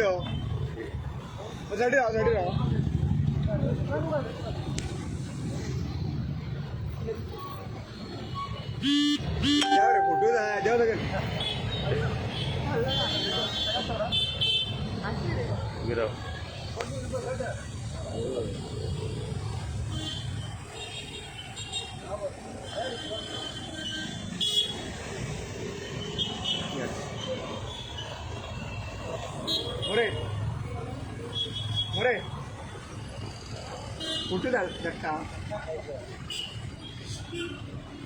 देंव. सायडीन राव, सायडीन राव. देंव रे, फोटो जाय. देंव सगळे. गिराव. मोरे, मोरे, फोटो धाडटा.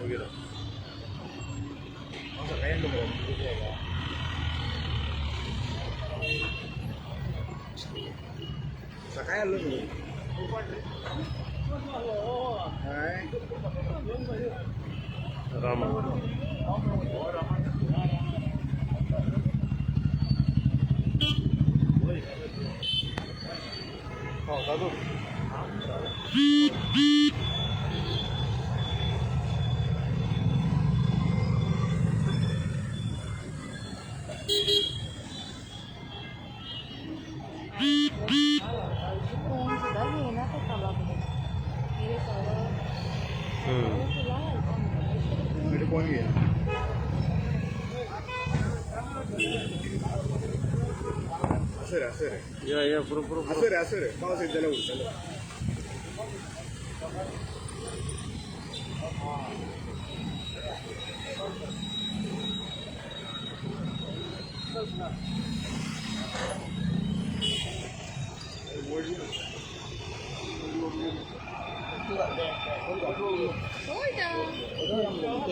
गिराव. सकाळी येयलो मरे. सकाळी आलो न्हू. हय. रामा. हो दादू. फोन सुद्दां घेयना ताका बाबडो. कितें करप? फुलां घालता मरे. म्हणजे कोण घेयना. आसो रे, आसो रे. या या, पुरो पुरो पुरो. आसो रे, आसो रे. पावस येत जाल्यार उरतलो.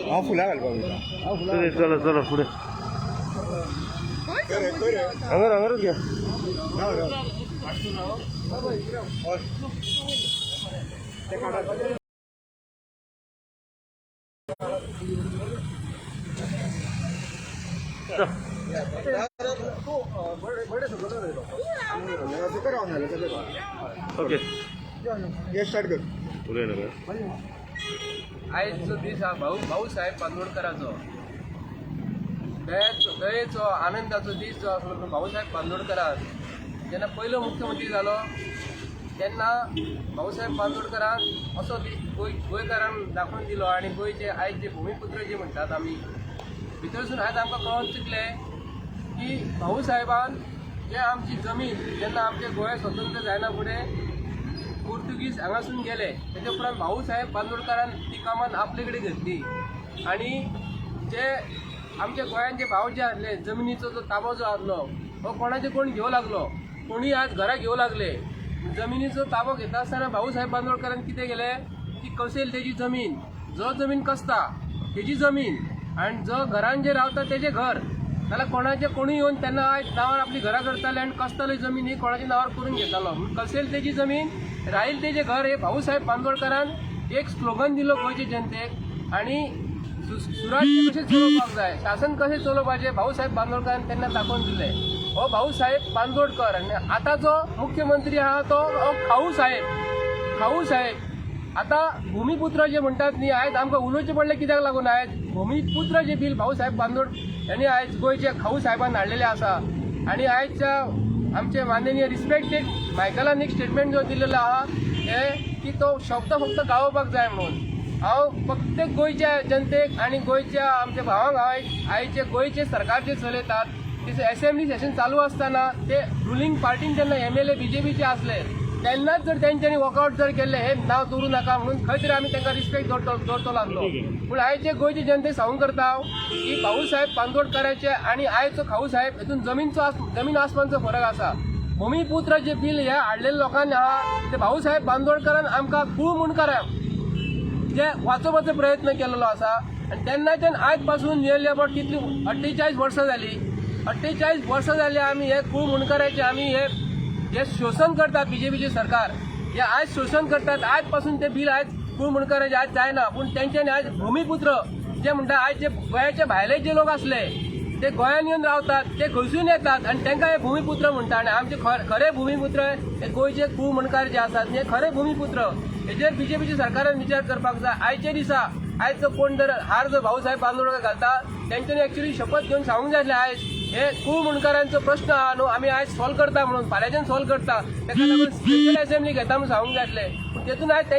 हांव फुलां घालपाक वयता. चला चला, पुढे. खंय रे, खंय रे? हांगर हांगरच घ्या. राव, राव. हय. ते काडा. सकयल रावन जालें, सकयल रावन. ओके. हे स्टार्ट कर. उलय नका. आयज जो दीस हा भाऊसाहेब बांदोडकराचो दयाचो दयेचो आनंदाचो दीस जो आसलो तो भाऊसाहेब बांदोडकरान जेन्ना पयलो मुख्यमंत्री जालो तेन्ना भाऊसाहेब बांदोडकरान असो दीस गोंयकारांक दाखोवन दिलो. आनी गोंयचे आयज जे भुमीपुत्र जे म्हणटात आमी भितरसून आयज आमकां कळोन चुकलें की भाऊसाहेबान जे आमची जमीन जेन्ना आमचें गोंय स्वतंत्र जायना फुडें पोर्तुगीज हांगासून गेले तेच्या उपरांत भाऊसाहेब बांदोडकारान ती कामान आपले कडेन घेतली आनी जे आमच्या गोंयांत जे भाव जे आसले, जमनीचो जो ताबो जो आसलो हो कोणाचे कोण घेवं लागलो, कोणूय आज घरां घेवं लागले. जमिनीचो ताबो घेता आसतना भाऊसाहेब बांदोडकारान कितें केलें की कसेल तेजी जमीन, जो जमीन कसता तेजी जमीन आनी जो घरान जे रावता तेजें घर, नाल्यार कोणाचे कोणूय येवन तेन्ना आयज नांवार आपली घरां करताले आनी कसताली जमीन ही कोणाच्या नांवार करून घेतालो. म्हणून कसेल तेजी जमीन, राहील तेजें घर हे भाऊसाहेब बांदोडकारान एक स्लोगन दिलो गोंयचे जनतेक. आनी सुराज्य कशें चलोवपाक जाय, शासन कशें चलोवपाचें भाऊसाहेब बांदोडकारान तेन्ना दाखोवन दिलें. हो भाऊसाहेब बांदोडकर. आनी आतां जो मुख्यमंत्री आहा तो हो खाऊ साहेब, खाऊ साहेब. आतां भुमीपुत्र जे म्हणटात न्ही, आयज आमकां उलोवचें पडलें कित्याक लागून आयज भुमीपुत्र जे बील भाऊसाहेब बांदोड यांनी आयज गोंयचे खाऊ साहेबान हाडलेलें आसा. आनी आयच्या आमचे माननीय रिस्पेक्टेड मायकलान एक स्टेटमेंट जो दिलेलो आहा हे की तो शब्द फक्त गावोवपाक जाय. म्हणून हांव प्रत्येक गोंयच्या जनतेक आनी गोंयच्या आमच्या भावांक हांव आयचे गोंयचे सरकार जे चलयतात ते एसेंब्ली सेशन चालू आसतना ते रुलींग पार्टीन जेन्ना एमएलए बीजेपीचे आसले तेन्नाच जर तेंच्यांनी वॉकआउट जर केल्लें हें नांव दवरूं नाका म्हणून खंय तरी आमी तांकां रिस्पेक्ट दवरतलो आसलो. पूण आयचे गोंयचे जनतेक सांगूंक करता हांव की भाऊसाहेब बांदोडकाराचे आनी आयचो खाऊ साहेब हितून जमीन आसमानचो फरक आसा. भुमीपुत्र जे बील हे हाडलेले लोकांनी आहा ते भाऊसाहेब बांदोडकारान आमकां कूळ मुंडकारांक जे वाचोवपाचो प्रयत्न केलेलो आसा. आनी तेन्नाच्यान आयज पासून नियरली अबाउट कितली 48 वर्सां जाली, 48 वर्सां जाली आमी हे कूळ मुंडकाराचे आमी हे जे शोशण करतात बीजेपीचे सरकार हे आयज शोशण करतात. आयज पासून ते बील आयज कूळ मुंडकाराचे आयज जायना. पूण तेंच्यांनी आयज भुमीपुत्र जे म्हणटा आयज जे गोंयाचे भायले जे लोक आसले ते गोंयान येवन रावतात, ते घुसून येतात आनी तांकां हे भुमीपुत्र म्हणटा. आनी आमचे खरे भुमीपुत्र हे गोंयचे कूळ मुंडकार जे आसात हे खरे भुमीपुत्र. हेजेर बीजेपीच्या सरकारान विचार करपाक जाय. आयच्या दिसा आयज जो कोण जर हार जो भाऊसाहेब बांदोडकर घालता तेंच्यांनी एक्चुअली शपथ घेवन सांगूंक जाय आसलें आयज. हे कूळ मुंडकारांचो प्रश्न आहा न्हू, आमी आयज सॉल्व करता म्हणून, फाल्यांच्यान सॉल्व करता, ताका लागून स्पेशल असेंब्ली घेता म्हणून सांगूंक जाय आसलें. पूण तेतून आयज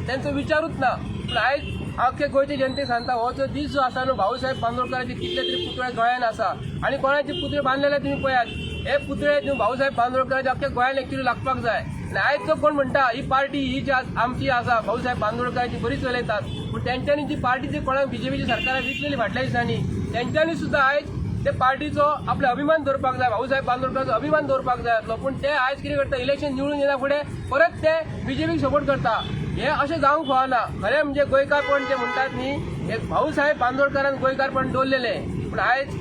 तेंचो विचारूच ना. पूण आयज आख्खे गोंयचे जनतेक सांगता, हो जो दीस जो आसा न्हू, भाऊसाहेब बांदोडकराचे कितले तरी पुतळे गोंयान आसा आनी कोणाचे पुतळे बांदलेले तुमी पळयात. हे पुतळे न्हू भाऊसाहेब बांदोडकराचे अख्खे गोंयान एक्चुअली लागपाक जाय. आनी आयज जो कोण म्हणटा ही पार्टी ही जी आमची आसा, भाऊसाहेब बांदोडकराची बरी चलयतात, पूण तेंच्यांनी जी पार्टी जी कोणाक बीजेपीच्या सरकारान विकलेली फाटल्या दिसांनी, तेंच्यांनी सुद्दां आयज ते पार्टीचो आपलो अभिमान दवरपाक जाय, भाऊसाहेब बांदोडकराचो अभिमान दवरपाक जाय आसलो. पूण ते आयज कितें करता, इलेक्शन निवडून येना फुडें परत ते बीजेपीक सपोर्ट करता. हे अशें जावंक फावना. खरें म्हणजे गोंयकारपण जे म्हणटात न्ही, हे भाऊसाहेब बांदोडकरान गोंयकारपण दवरलेलें. पूण आयज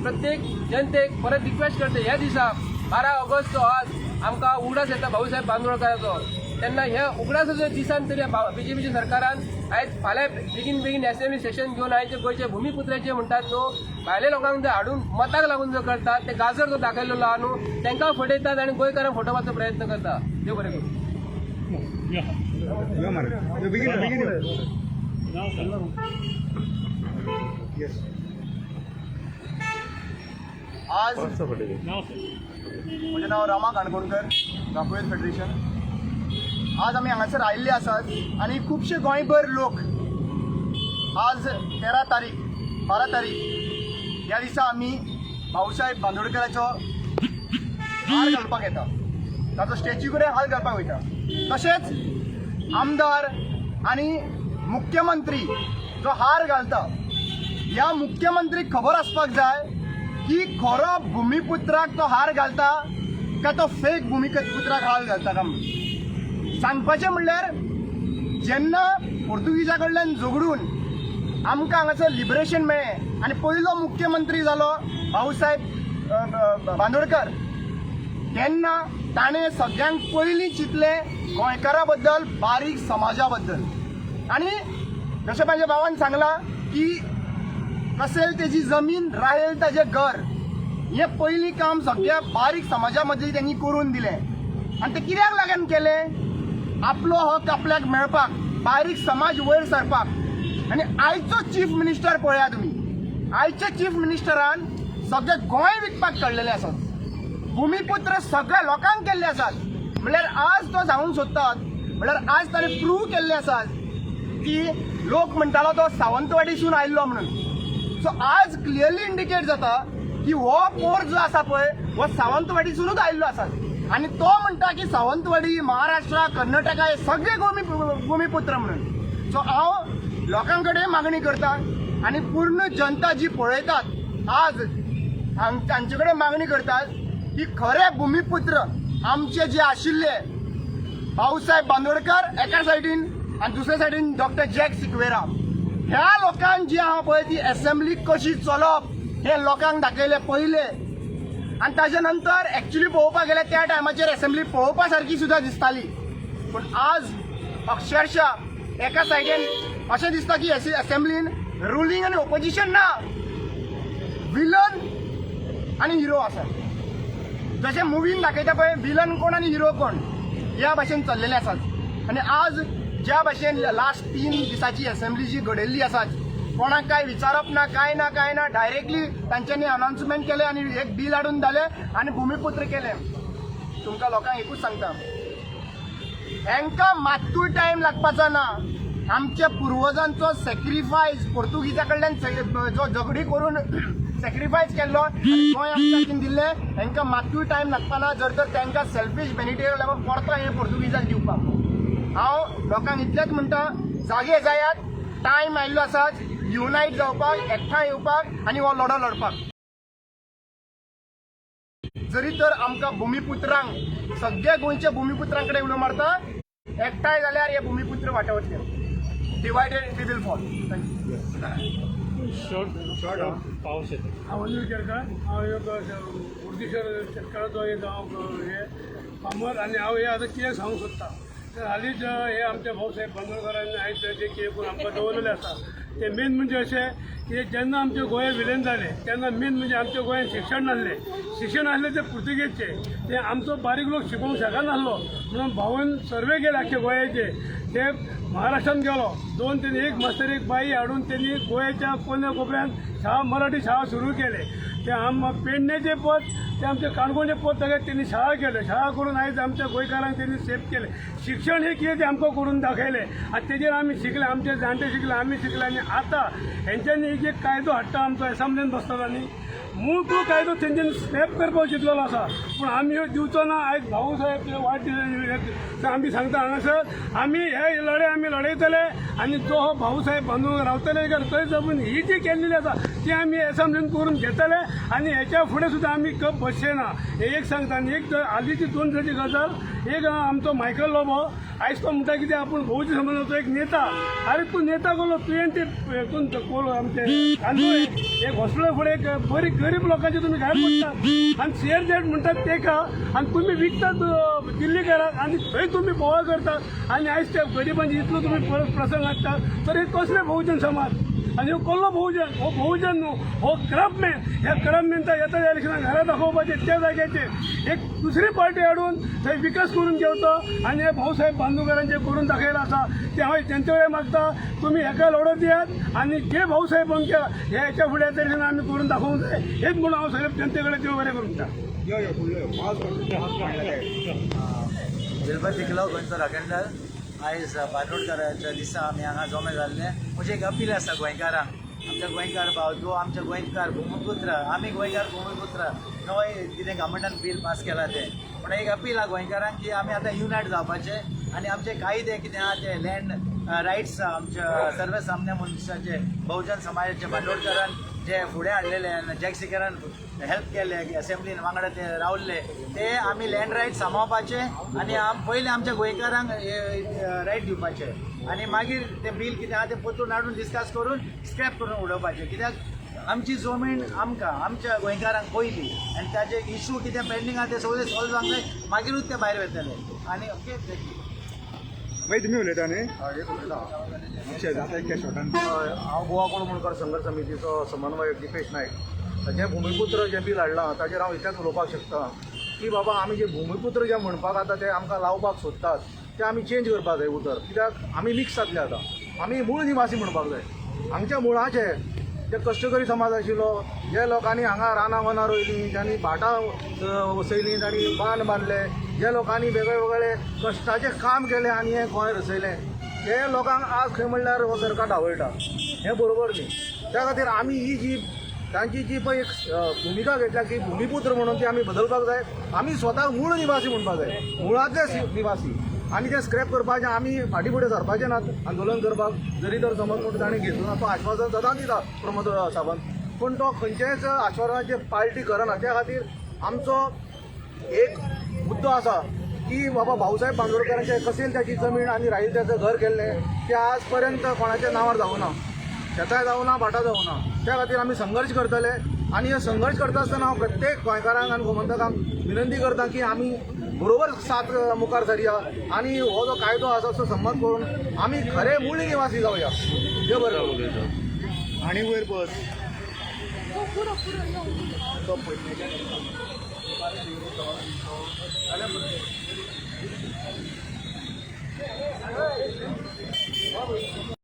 प्रत्येक जनतेक परत रिक्वेस्ट करता, ह्या दिसा 12 ऑगस्ट जो आज आमकां उगडास येता भाऊसाहेब बांदोडकराचो, तेन्ना ह्या उगडासाच्या दिसान तरी बीजेपीच्या सरकारान आयज फाल्यां बेगीन बेगीन असेंब्ली सेशन घेवन आयज गोंयचे भुमीपुत्राचे म्हणटात न्हू, भायल्या लोकांक जे हाडून मताक लागून जो करतात ते गाजर जो दाखयलेलो आहा न्हू, तांकां फटयतात आनी गोंयकारांक फटोवपाचो प्रयत्न करता. देव बरें करूं. यो मार, यो, बेगीन बेगीन यो. येस. आज मस्त फटके. म्हजें नांव रमा काणकोणकर, राफेल फेडरेशन. आज आमी हांगासर आयिल्ले आसात आनी खुबशे गोंयभर लोक आज 13 तारीख, 12 तारीख ह्या दिसा आमी भाऊसाहेब बांदोडकराचो हार घालपाक येता, ताचो स्टॅच्यू कडेन हार घालपाक वयता. तशेंच आमदार आनी मुख्यमंत्री जो हार घालता, ह्या मुख्यमंत्रीक खबर आसपाक जाय की खरो भुमीपुत्राक तो हार घालता काय तो फेक भुमीपुत्राक हार घालता काय म्हणून. सांगपाचें म्हणल्यार, जेन्ना पोर्तुगीजा कडल्यान झगडून आमकां हांगासर लिबरेशन मेळ्ळें आनी पयलो मुख्यमंत्री जालो भाऊसाहेब बांदोडकर, तेन्ना ताणें सगळ्यांक पयलीं चिंतलें गोंयकारा बद्दल, बारीक समाजा बद्दल. आनी जशें म्हाज्या भावान सांगलां की कसेल तेजी जमीन, राहेल ताजें घर, हें पयलीं काम सगळ्या बारीक समाजा मदीं तेंणी करून दिलें. आनी तें कित्याक लागून केलें? आपलो हक आपल्याक मेळपाक, बारीक समाज वयर सरपाक. आनी आयचो चीफ मिनिस्टर पळया तुमी, आयच्या चीफ मिनिस्टरान सगळें गोंय विकपाक काडलेलें आसात, भुमीपुत्र सगळ्या लोकांक केल्ले आसात. म्हणल्यार आज तो सांगूंक सोदतात, म्हणल्यार आज ताणें प्रूव केल्ले आसात की लोक म्हणटालो तो सावंतवाडीसून आयिल्लो म्हणून. सो आज क्लियरली इंडिकेट जाता की हो पोर जो आसा पळय, हो सावंतवाडीसूनच आयिल्लो आसा. आनी तो म्हणटा की सावंतवाडी, महाराष्ट्र, कर्नाटका हे सगळे भुमीपुत्र म्हणून. सो हांव लोकां कडेन मागणी करता आनी पूर्ण जनता जी पळयतात आज तांचे कडेन मागणी करतात की खरे भुमीपुत्र आमचे जे आशिल्ले भाऊसाहेब बांदोडकर एका सायडीन आनी दुसऱ्या सायडीन डॉक्टर जॅक सिक्वेरा, ह्या लोकांक जी आहा पळय ती एसेंब्ली कशी चलप हे लोकांक दाखयलें पयले. आनी ताजे नंतर एक्चुली पळोवपाक गेल्यार त्या टायमाचेर एसेंब्ली पळोवपा सारकी सुद्दां दिसताली, पूण आज अक्षरशः एका सायडीन अशें दिसता की एसेंब्लीन रुलींग आनी ओपोजिशन ना, विलन आनी हिरो आसा. जशें मुवीन दाखयता पळय विलन कोण आनी हिरो कोण, ह्या भाशेन चल्लेले आसात. आनी आज ज्या भाशेन लास्ट 3 दिसाची एसेंब्ली जी घडयल्ली आसात, कोणाक काय विचारप ना, काय ना, काय ना, डायरेक्टली तांच्यांनी अनाउन्समेंट केलें आनी एक बील हाडून धालें आनी भुमीपुत्र केलें. तुमकां लोकांक एकूच सांगता, हेंकां मात्तूय टायम लागपाचो ना. आमच्या पुर्वजांचो सॅक्रिफायस, पोर्तुगीजा कडल्यान जो झगडी करून सॅक्रिफायस केल्लो आनी गोंय आमच्या हातीन दिल्लें, हेंकां मात्तूय टायम लागपाना जर तर तांकां सेल्फीश बेनिफिटाक लागून परतो हें पोर्तुगीजाक दिवपाक. हांव लोकांक इतलेंच म्हणटा, जागे जायात, टायम आयिल्लो आसा युनायट जावपाक, एकठांय येवपाक आनी हो लढो लढपाक. जरी तर आमकां भुमीपुत्रांक, सगळ्या गोंयच्या भुमीपुत्रां कडेन उलो मारता, एकठांय जाल्यार हे भुमीपुत्र वाटावतले. Divided we will fall. Thank you. Short short. पावस येतो. हांव अनिल केरकर. हांव एक मुर्देश्वर शेतकाराचो एक हांव हे फार्मर. आनी हांव हें आतां कितें सांगूंक सोदता तर हालींच हे आमच्या भाऊसाहेब बांदोडकरांनी आयज जे कितें करून आमकां दवरलेलें आसा ते मेन म्हणजे अशें की जेन्ना आमचे गोंय विलीन जालें तेन्ना मेन म्हणजे आमच्या गोंयांत शिक्षण नासलें. शिक्षण आसलें तें पुर्तुगेजचें, तें आमचो बारीक लोक शिकोवंक शकनासलो म्हणून भाऊन सर्वे केले आख्खे गोंयाचे. ते महाराष्ट्रान गेलो, दोन तेणी एक मास्तर एक बाई हाडून त्यांनी गोंयाच्या कोन्या कोपऱ्यान शाळा, मराठी शाळा सुरू केले. ते आम पेडण्याचे पद ते आमचे काणकोणचे पद सगळे त्यांनी शाळा केल्यो. शाळा करून आयज आमच्या गोंयकारांक त्यांनी सेफ केले. शिक्षण हे कितें तें आमकां करून दाखयलें आनी तेजेर आमी शिकले, आमचे जाणटे शिकले, आमी शिकले. आनी आतां हेंच्यांनी एक एक कायदो हाडटा आमचो एसेंब्लीन बसतात आनी मूळ तो कायदो तेंच्यांनी स्क्रॅप करपाक चिंतलेलो आसा, पूण आमी ह्यो दिवचो ना. आयज भाऊ साहेब ते वाट दिले, आमी सांगता हांगासर आमी हे लढे आमी लढयतले आनी जो हो भाऊसाहेब बांदोडकर रावतले थंय जमून ही जी केल्लेली आसा ती आमी एसेंब्लीन करून घेतले आनी हेच्या फुडें सुद्दां आमी कप बसचे ना, हे एक सांगता. आनी एक हालींची 2 दिसांची गजाल, एक आमचो मायकल लोबो आयज तो म्हणटा कितें आपूण बहुजन समाजाचो एक नेता. आरे तूं नेता कसलो? तुवें ते हेतून कोण आमचे कांदोळे एक हॉस्पिटला फुडें एक बरी गरीब लोकांचे तुमी घाय पडटात आनी सीआरझेड म्हणटात तेका आनी तुमी विकतात दिल्लीकाराक आनी थंय तुमी बोवाळ करतात आनी आयज त्या गरिबांचे इतलो तुमी प्रसंग हाडटात, तर हे कसले बहुजन समाज? आनी हो कसलो बहुजन? हो बहुजन न्हू, हो करप्टमॅन. ह्या करप्टमॅन येता त्या इलेक्शनाक घरा दाखोवपाचे त्या जाग्याचेर एक दुसरी पार्टी हाडून थंय विकास करून घेवचो आनी हे भाऊसाहेब बांदोडकरांचे करून दाखयला आसा ते हांव तेंचे कडेन मागता, तुमी हेका लढो दियात आनी जे भाऊसाहेब आमच्या हे हेच्या फुडें येता आमी करून दाखोवंक जाय हेच म्हणून हांव सगळे जनते कडेन देव बरें करूंक म्हणटा. यो यो फुडलो यो. दिलबर दिकलो गोंयचो राखणदार. आयज बांदोडकराच्या दिसा आमी हांगा जमे जाल्ले. म्हजें एक अपील आसा गोंयकारांक, आमच्या गोंयकार भाव जो आमच्या गोंयकार भुमिपुत्र, आमी गोंयकार भुमिपुत्र नवय कितें गव्हर्मेंटान बील पास केला तें, पूण एक अपील आहा गोंयकारांक की आमी आतां युनायट जावपाचें आनी आमचे कायदे कितें आहा ते लँड रायट्स आमच्या सर्वसामान्य मनशाचे बहुजन समाजाचे बांदोडकरान जे फुडें हाडलेले आनी जॅक सिकेरान हेल्प केले असेंब्लीन वांगडा ते रावल्ले ते आमी लँड रायट सांबाळपाचे आनी पयलीं आमच्या गोंयकारांक रायट दिवपाचे आनी मागीर तें बील कितें आहा तें परतून हाडून डिस्कस करून स्क्रॅप करून उडोवपाचें. कित्याक आमची जमीन आमकां आमच्या गोंयकारांक पयली आनी ताजे इशू कितें पेंडींग आहा ते सगळे सॉल्व जावंक जाय, मागीरूच ते भायर वतले. आनी ओके thank you. मागीर तुमी उलयता न्ही? मातशें जाता इतक्या शॉर्टान. हांव गोवा कोळमुणकर संघर्श समितीचो समन्वयक दिपेश नायक. जें भुमिपुत्र जें बील हाडलां ताजेर हांव इतलेंच उलोवपाक शकता की बाबा आमी जें भुमिपुत्र जें म्हणपाक आतां तें आमकां लावपाक सोदतात तें आमी चेंज करपाक जाय उतर. कित्याक आमी मिक्स जातले आतां, आमी मूळ निवासी म्हणपाक जाय. हांगच्या मुळाचे जे कश्टकरी समाज आशिल्लो, जे लोकांनी हांगा रानां वनां रोयलीं, ज्यांनी भाटां वसयलीं, तांणी बांद बांदले, जे लोकांनी वेगळे वेगळे कश्टाचें काम केलें आनी हें गोंय रचयलें, ते लोकांक आज खंय म्हणल्यार हो सरकार धांवयता, हें बरोबर न्ही. त्या खातीर आमी ही जी तांची जी पळय एक भुमिका घेतल्या की भुमिपुत्र म्हणून ती आमी बदलपाक जाय. आमी स्वताक मूळ निवासी म्हणपाक जाय, मुळांतले निवासी. आनी ते स्क्रॅप करपाचें आमी फाटीं फुडें सरपाचें नात आंदोलन करपाक, जरी तर समज म्हूण ताणें घेतलो ना तो आश्वासन सदांच दिता प्रमोद सावंत, पूण तो खंयचेच आश्वासनाचेर पार्टी करना. त्या खातीर आमचो एक मुद्दो आसा की बाबा भाऊसाहेब बांदोडकरांचें कसेल त्याची जमीन आनी राहील त्याचं घर केल्लें तें आज पर्यंत कोणाच्या नांवार जावना, शेताय जावना, भाटां जावना. त्या खातीर आमी संघर्श करतले आनी हे संघर्श करता आसतना हांव प्रत्येक गोंयकारांक आनी गोमंतकांक विनंती करता की आमी बरोबर साथ मुखार सरया आनी हो जो कायदो आसा तो संमत करून आमी खरे मूळ निवासी जावया. देव बरें करूं. आनी वयर बस.